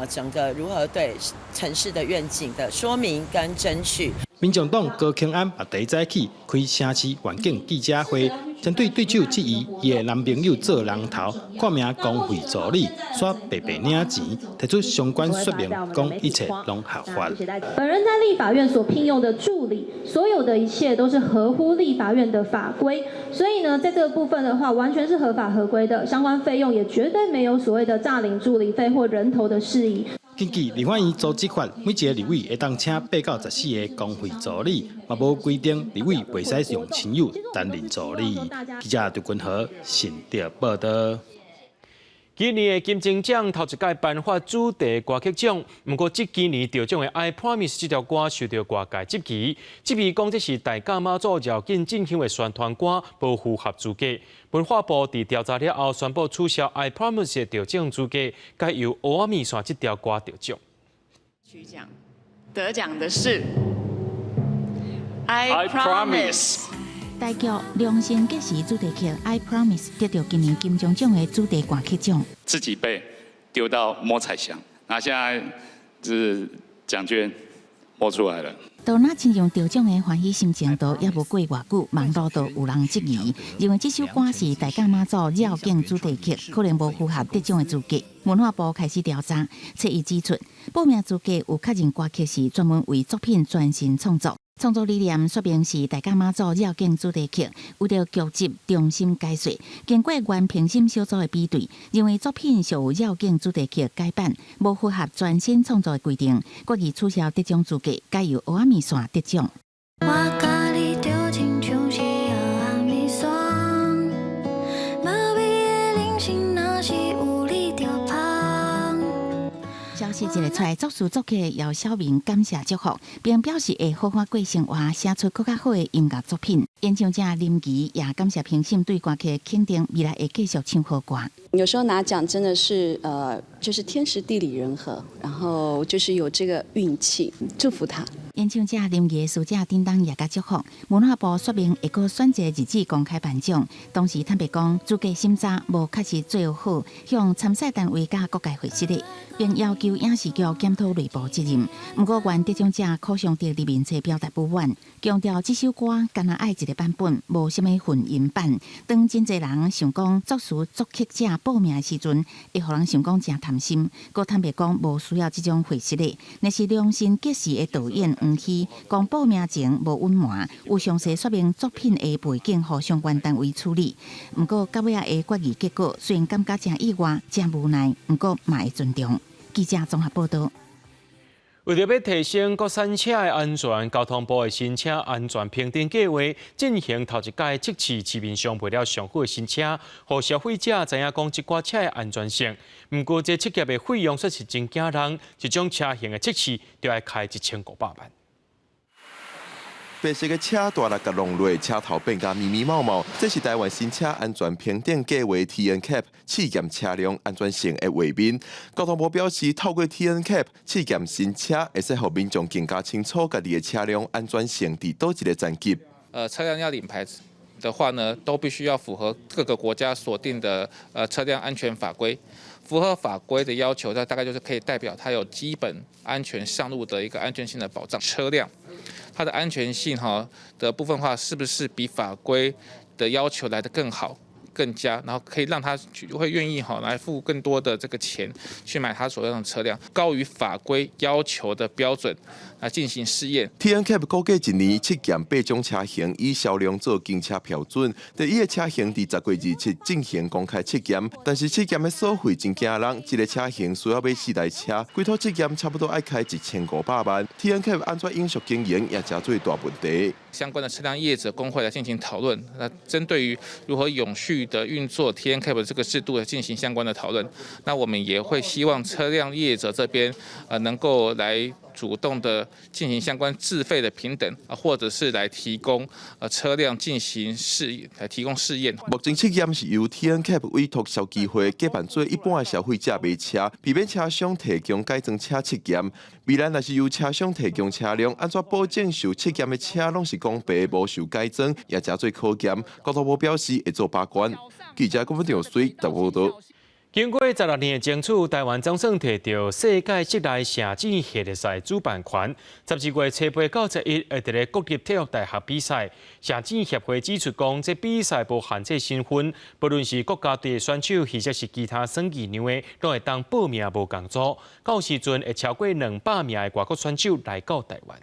整個如何對城市的願景的說明跟爭取。民眾黨高虹安也第一早起開城市願景記者會，針對對手質疑伊的男朋友做人頭，掛名公費助理，煞白白領錢，提出相關說明，講一切攏合法。本人在立法院所聘用的助理，所有的一切都是合乎立法院的法規，所以呢，在這個部分的話，完全是合法合規的，相關費用也絕對沒有所謂的詐領助理費或人頭的事宜。根據立法院組織法，每一个立委會當請8到14个公費助理，嘛無規定立委袂使用親友擔任助理。記者劉君和新竹報道。今年的金鐘獎頭一屆頒發主題歌曲獎，毋過這幾年得獎的《I Promise》這條歌受到外界質疑，質疑講這是大甲媽祖繞境進香的宣傳歌，無符合資格。文化部佇調查了後，宣布取消《I Promise》的得獎資格，改由《蚵仔麵線》這條歌得獎。取獎得獎的是《I Promise》。台劇《良辰吉時》主題曲《I Promise》得到今年金鐘獎的主題歌曲獎。自己被丟到摸彩箱，那現在就是獎券摸出來了。都若親像得獎的歡喜心情，都猶無過偌久，網路就有人質疑，認為這首歌是大甲媽祖繞境主題曲，可能無符合得獎的資格。文化部開始調查，冊伊指出，報名資格有確認歌曲是專門為作品專心創作。創作理念說明是大甲媽祖繞境主題曲，有著劇集重新解說，經過原評審小組的比對，認為作品屬繞境主題曲改版，無符合全新創作的規定，決議取消得獎資格，改由蚵仔麵線得獎。我佮你就親像是蚵仔麵線，無味的人生若是有你就芳。消息一个出來，作詞作曲姚曉明感謝祝福，並表示會好好過生活，寫出閣較好的音樂作品。演唱者林儀也感謝評審對歌曲的肯定，未來會繼續唱好歌。有時候拿獎真的是，就是天時地利人和，然後就是有這個運氣，祝福他。演唱者林儀的師姐叮當也佮祝福。文化部說明會閣選擇日子公開頒獎，同時坦白講，資格審查無確實做好，向參賽單位佮各界回釋的，並要求影視局檢討內部責任。毋過，原得獎者柯尚德佇面冊表達不滿，強調這首歌干焦愛一個版本，無啥物混音版。當真濟人想講作詞作曲者報名的時陣，會予人想講誠貪心。閣坦白講，無需要這種形式的。若是良辰吉時的導演黃希講報名前無隱瞞，有詳細說明作品的背景，予相關單位處理。毋過到尾仔的決議結果，雖然感覺誠意外、誠無奈，毋過嘛會尊重。記者綜合報道。為著欲提升國產車的安全，交通部的新車安全評定計畫進行頭一屆測試，市面上賣了上好的新車，予消費者知影講這寡車的安全性。毋過，這測驗的費用煞是真驚人，一種車型的測試就愛開1500萬。白色的車大力共弄落，車頭變甲密密麻麻。這是台灣新車安全評定計畫 TNCAP 試驗車輛安全性的畫面。交通部表示，透過 TNCAP 試驗新車，會使予民眾更加清楚家己的車輛安全性佇佗一个層級。車輛要領牌的話呢，都必須要符合各個國家所定的車輛安全法規。符合法規的要求，那大概就是可以代表它有基本安全上路的一個安全性的保障。車輛它的安全性哈的部分話，是不是比法規的要求來得更好、更佳，然後可以讓他會願意哈來付更多的這個錢去買他所要的車輛，高於法規要求的標準來進行試驗。 TNCAP 估計一年測驗八種車型，以銷量做檢測標準。第一个車型佇10月27進行公開測驗，但是測驗的所費真驚人，一个車型需要買四台車，規套測驗差不多愛開1500萬。TNCAP 按怎永續經營也誠做大問題。相關的車輛業者公會來進行討論，那針對於如何永續的運作 TNCAP 這個制度來進行相關的討論。那我們也會希望車輛業者這邊，能夠來主動的進行相關自費的評等，啊，或者是來提供車輛進行試，來提供試驗。目前測驗是由 TNCAP 委託消基會計辦做一般的消費者買車，避免車商提供改裝車測驗。未來若是由車商提供車輛，按怎保證受測驗的車攏是公平無受改裝，也誠做考驗。交通部表示會做把關。記者郭文水報道。經過16年的爭取，台灣總算提著世界室內射箭系列賽主辦權。12月初八到11，會佇咧國立體育大學比賽。射箭協會指出講，這比賽無限制身份，不論是國家隊的選手，或者是其他耍技能的，攏會當報名無仝組。到時陣會超過200名的外國選手來到台灣。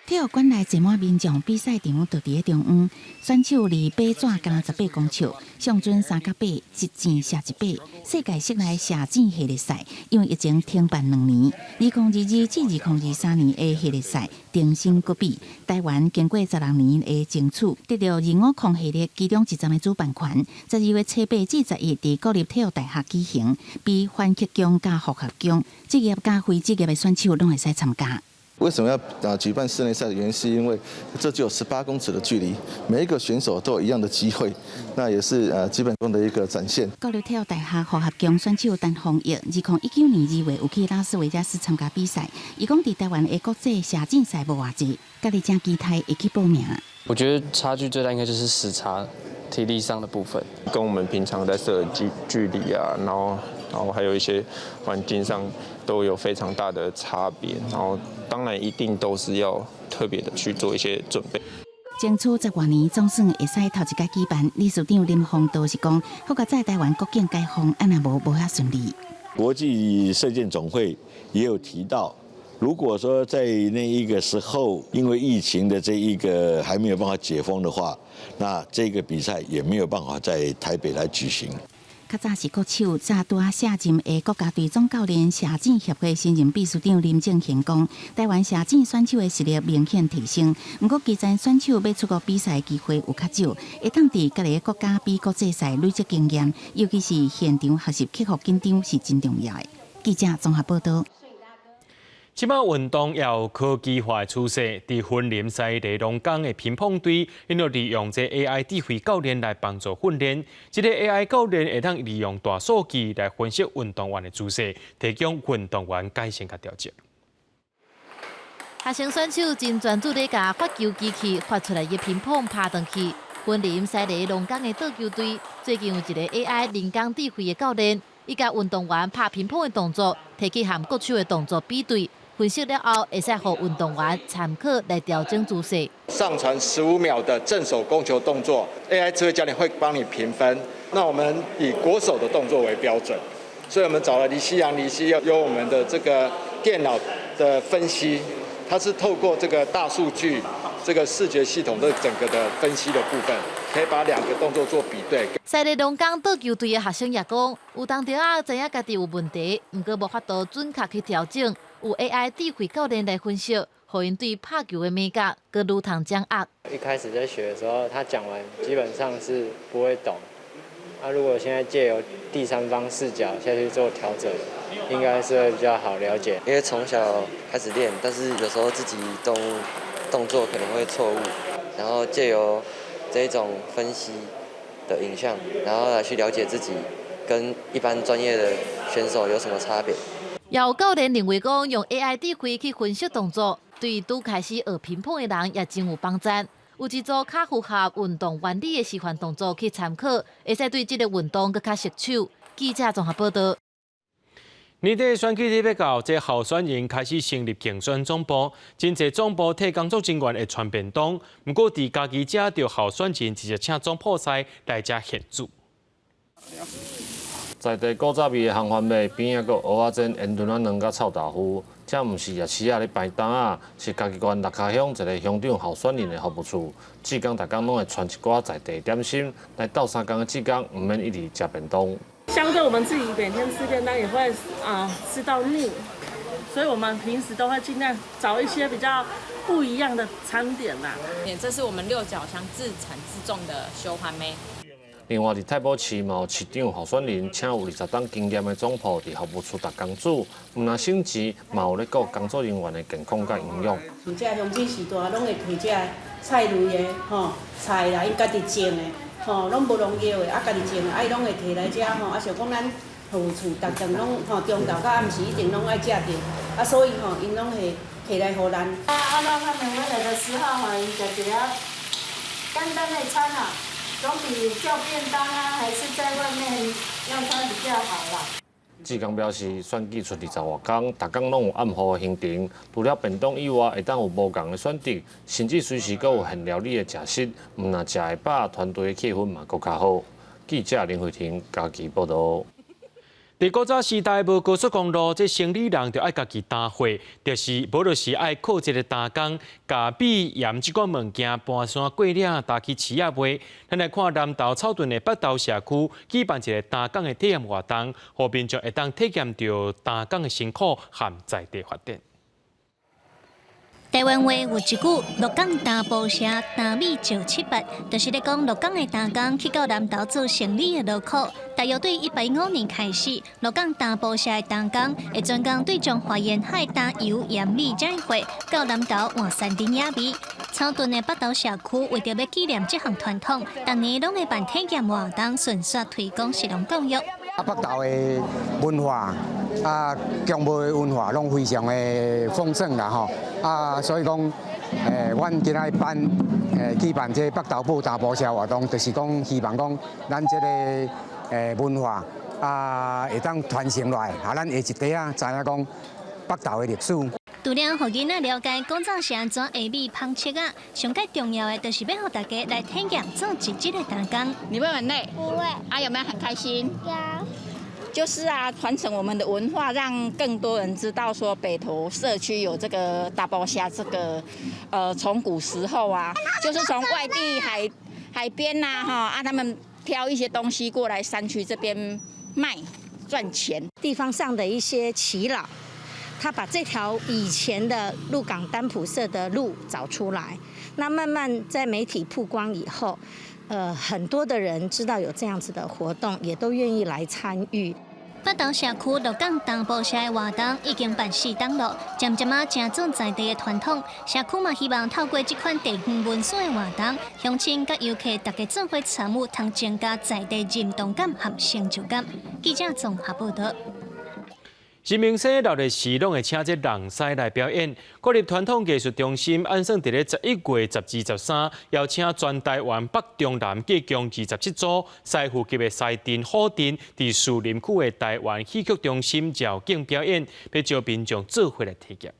體育館內坐滿民眾，比賽場就佇咧中央，選手離靶紙干焦18公尺，上準3甲八，一箭射一靶。世界室內射箭系列賽因為疫情停辦2年，2022至2023年的系列賽重新閣比。台灣經過16年的爭取，得著250系列其中一站的主辦權。12月初8至11佇國立體育大學舉行，比反曲弓佮複合弓，職業佮非職業的選手攏會使參加。為什麼要舉辦室內賽？原因是因為這只有18公尺的距離，每一個選手都有一樣的機會，那也是基本功的一個展現。國立體育大學複合弓選手陳豐益，2019年2月有去拉斯維加斯參加比賽。伊講佇台灣的國際射箭賽無偌濟，家己誠期待會去報名。我覺得差距最大應該就是時差、體力上的部分，跟我們平常在射距離啊，然後還有一些環境上都有非常大的差別，然後當然一定都是要特別的去做一些準備。爭取十外年總算會使頭一擺舉辦。理事長林鳳道是講，好佳哉台灣國境解封，按若無無遐順利。國際射箭總會也有提到，如果說在那一個時候，因為疫情的這一個還沒有辦法解封的話，那這個比賽也沒有辦法在台北來舉行。較早是國手，早拄仔卸任的國家隊總教練、射箭協會新任秘書長林正賢講，台灣射箭選手的實力明顯提升，毋過基層選手欲出國比賽的機會有較少，會當佇家己的國家比國際賽累積經驗，尤其是現場學習克服緊張是真重要的。記者綜合報導。這擺運動也有科技化的趨勢，佇雲林西麗龍崗的乒乓隊，𪜶就利用這 AI 智慧教練來幫助訓練。這个 AI 教練會當利用大數據來分析運動員的姿勢，提供運動員改善佮調整。學生選手真專注咧，共發球機器發出來的乒乓拍轉去。雲林西麗龍崗的桌球隊最近有一个 AI 人工智慧的教練，伊共運動員拍乒乓的動作，提去和國手的動作比對。分析了後，會使予運動員參考來調整姿勢。上傳15秒的正手攻球動作，AI 智慧教練會幫你評分。那我們以國手的動作為標準，所以我們找了李西陽、李西由我們的這個電腦的分析，它是透過這個大數據、這個視覺系統的整個的分析的部分，可以把兩個動作做比對。西麗龍崗桌球隊的學生也講，有當時仔知影家己有問題，毋過無法度準確去調整。有 AI 智慧教練來分析，予𪜶對拍球的眉角閣愈通掌握。一開始在學的時候，他講完基本上是不會懂。啊，如果現在借由第三方視角下去做調整，應該是會比較好了解。因為從小開始練，但是有時候自己動作可能會錯誤，然後借由這種分析的影像，然後來去了解自己跟一般專業的選手有什麼差別。也有教練認為講，用 AI 智慧去分析動作，對拄開始學乒乓的人也真有幫助。有一組較符合運動原理的示範動作去參考，會使對這个運動閣較熟手。記者綜合報導。年底選舉日欲到，這候選人開始成立競選總部，真濟總部替工作人員會傳便當。毋過佇家己遮，著候選人直接請總鋪師來遮獻煮。在地古早味的烘番麥，邊仔閣有蚵仔煎、煙腸仔卵佮臭豆腐，這毋是夜市仔咧擺檔仔，是嘉義縣六跤鄉一个鄉長候選人的服務處。志工逐工攏會傳一寡在地點心來鬥相共的志工，毋免一直食便當。相對我們自己每天吃便當也會吃到膩，所以我們平時都會盡量找一些比較不一樣的餐點啦。這是我們六角鄉自產自種的燒番麥。另外，佇太保市嘛有市長候選人，請有20冬經驗的總鋪佇服務處逐工煮，毋但省錢，嘛有咧顧工作人員的健康佮營養。像這鄉親序大，攏會提這菜類的吼菜啦，𪜶家己種的吼，攏無農藥的，啊家己種的，啊伊攏會提來遮吼，啊想講咱服務處逐頓攏吼中晝到暗時一定攏愛食著，啊所以吼𪜶攏會提來予咱。啊，那他們回來的時候吼，𪜶食一下簡單的餐啊。總比叫便當啊，還是在外面用餐比較好啦。志工表示，選舉出20外工，逐工攏有暗號的行程。除了便當以外，會當有無仝的選擇，甚至隨時閣有現料理的食室。毋但食會飽，團隊的氣氛嘛閣較好。記者林慧婷嘉義報導。佇古早時代無高速公路，這生理人就愛家己擔貨，就是無就是愛靠這个擔工，共米鹽這款物件搬山過嶺擔去市仔賣。咱來看南投草屯的北投社區舉辦一个擔工的體驗活動，予民眾會當體驗著擔工的辛苦和在地發展。台灣話有一句“鹿港擔埔社，擔米石七八”，就是咧講鹿港的擔工去到南投做生理的勞苦。大約對105年開始，鹿港擔埔社的擔工會專工對彰化沿海擔油鹽米這貨到南投換山珍野味。草屯的北投社區為著欲紀念這項傳統，逐年攏會辦體驗活動，順紲推廣食農教育。啊，北投的文化啊，姜母的文化攏非常的豐盛啦吼。啊，所以講，阮今仔辦，舉辦這個北投埔擔埔社活動，就是講希望講，咱這個文化啊，會當傳承落來，啊，咱下一代啊，知影講北投的歷史。除了予囡仔了解古早是按怎下米紡織仔，上蓋重要的就是欲予大家來體驗做一日的擔工。你會很累？不會。啊，有沒有很開心？有。就是啊，傳承我們的文化，讓更多人知道說北投社區有這個擔埔社，這個，從古時候啊，就是從外地海邊呐，哈啊，他們挑一些東西過來山區這邊賣賺錢。地方上的一些耆老，他把這條以前的鹿港擔埔社的路找出來，那慢慢在媒體曝光以後，很多的人知道有這樣子的活動，也都願意來參與。北投社區鹿港擔埔社的活動已經辦四冬了，漸漸仔成做在地的傳統。社區嘛希望透過這款地方文化的活動，鄉親佮遊客大家做伙參與，通增加在地認同感和成就感。記者綜合報導。新民西鬧熱時，攏會請這人獅來表演。國立傳統藝術中心按算佇咧11月12、13，邀請全台灣北中南計共27組師傅級的獅陣、虎陣，佇士林區的台灣戲曲中心繞境表演，欲招民眾做伙來體驗。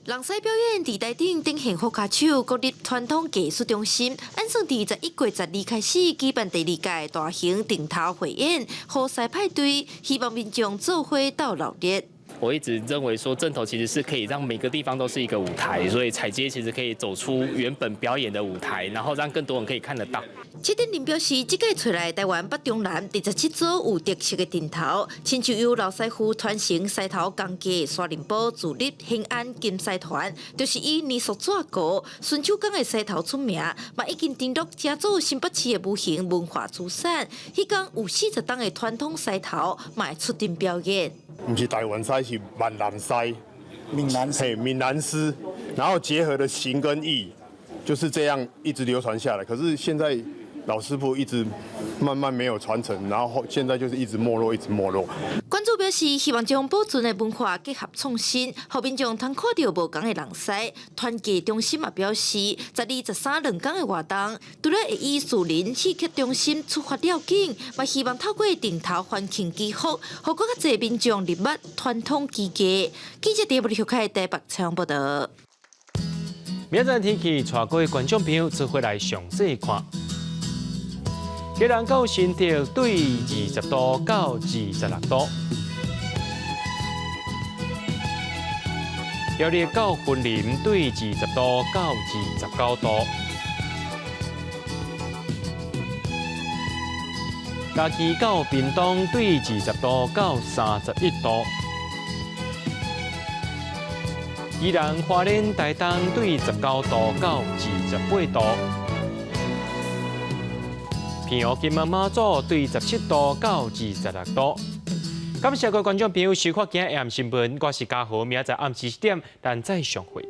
人獅表演佇台頂頂幸福跤手國立傳統藝術中心，按算佇11月12開始舉辦第二屆大型陣頭匯演，虎獅派對，希望民眾做伙鬥鬧熱。我一直認為說，陣頭其實是可以讓每個地方都是一個舞台，所以踩街其實可以走出原本表演的舞台，然後讓更多人可以看得到。策展人表示，這屆揣來台灣北中南27組有特色的陣頭，親像由老師傅傳承獅頭工藝，沙林埔、自立、興安金獅團，就是以泥塑紙糊、純手工的獅頭出名，嘛已經登錄成做新北市的無形文化資產。彼工有40冬的傳統獅頭，嘛會出陣表演。毋是台灣獅，是閩南獅，閩南嘿，閩南獅，然後結合了形跟意，就是這樣一直流傳下來。可是現在老師傅一直慢慢沒有傳承，然後現在就是一直沒落，一直沒落。館主表示，希望將保存的文化結合創新，予民眾通看著無仝的人獅。團結中心嘛表示，12、13兩工的活動，除了會以士林戲曲中心出發繞境，嘛希望透過陣頭歡慶祈福，予閣較濟民眾入捌傳統技藝。記者佇布里克開台北採訪報導。明仔天氣，帶各位觀眾朋友做伙來詳細看。基隆到新竹對20度到26度，苗栗到雲林對20度到29度，嘉義到屏東對20度到31度，宜蘭花蓮台東對19度到28度。平湖金門馬祖對17度到26度。感謝各位觀眾朋友收看今日暗新聞，我是嘉豪，明仔載暗時7點，咱再相會。